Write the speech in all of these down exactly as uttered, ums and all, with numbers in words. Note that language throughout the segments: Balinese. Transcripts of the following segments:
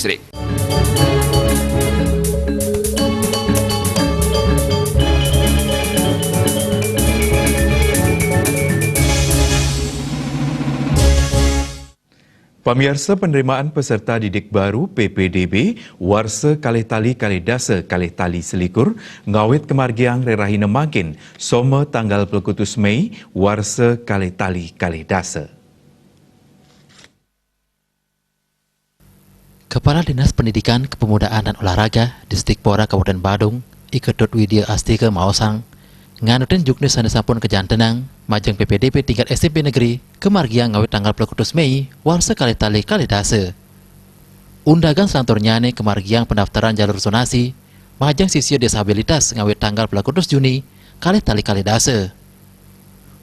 Distrik. Pamiarsa, penerimaan peserta didik baru P P D B warsa kalih tali kalih dasa kalih tali selikur ngawit kamargiang ring rahina mangkin, Soma tanggal pelekutus Mei warsa kalih tali kalih dasa. Kepala Dinas Pendidikan, Kepemudaan dan Olahraga Distrik Pora Kabupaten Badung, I Ketut Widya Astika maosang, nganutin juknis sane sampun kajantenang majeng P P D B tingkat S M P negeri kamargiang ngawit tanggal pelekutus Mei warsa kalih tali kalih dasa. Undagan selanturnyane kamargiang pendaftaran jalur zonasi majeng sisya disabilitas ngawit tanggal pelekutus Juni kalih tali kalih dasa.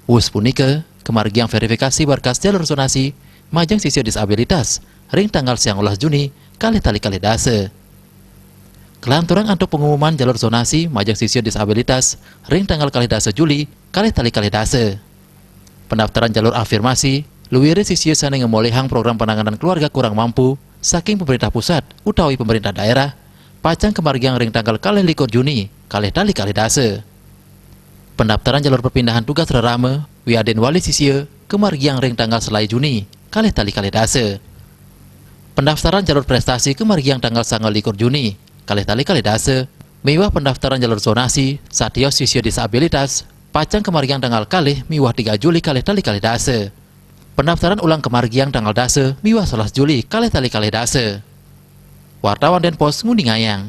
Wus punika, kamargiang verifikasi berkas jalur zonasi majeng sisya disabilitas ring tanggal siang welas Juni kalih tali kalih dasa. Kalanturang antuk pengumuman jalur zonasi majeng sisya disabilitas ring tanggal kalih dasa Juli kalih tali kalih dasa. Pendaftaran jalur afirmasi, luire sisya sane ngemolihang program penanganan keluarga kurang mampu saking pemerintah pusat utawi pemerintah daerah, pacang kamargiang ring tanggal kalih likur Juni kalih tali kalih dasa. Pendaftaran jalur perpindahan tugas rerama wiadin wali sisya kamargiang ring tanggal selai Juni kalih tali kalih dasa. Pendaftaran jalur prestasi kamargiang tanggal sanga likur Juni kalih tali kalih dasa, miwah pendaftaran jalur zonasi satios sisya disabilitas pacang kamargiang tanggal kalih miwah tiga Juli kalih tali kalih dasa. Pendaftaran ulang kamargiang tanggal dasa miwah sebelas Juli kalih tali kalih dasa. Wartawan Denpos nguningayang.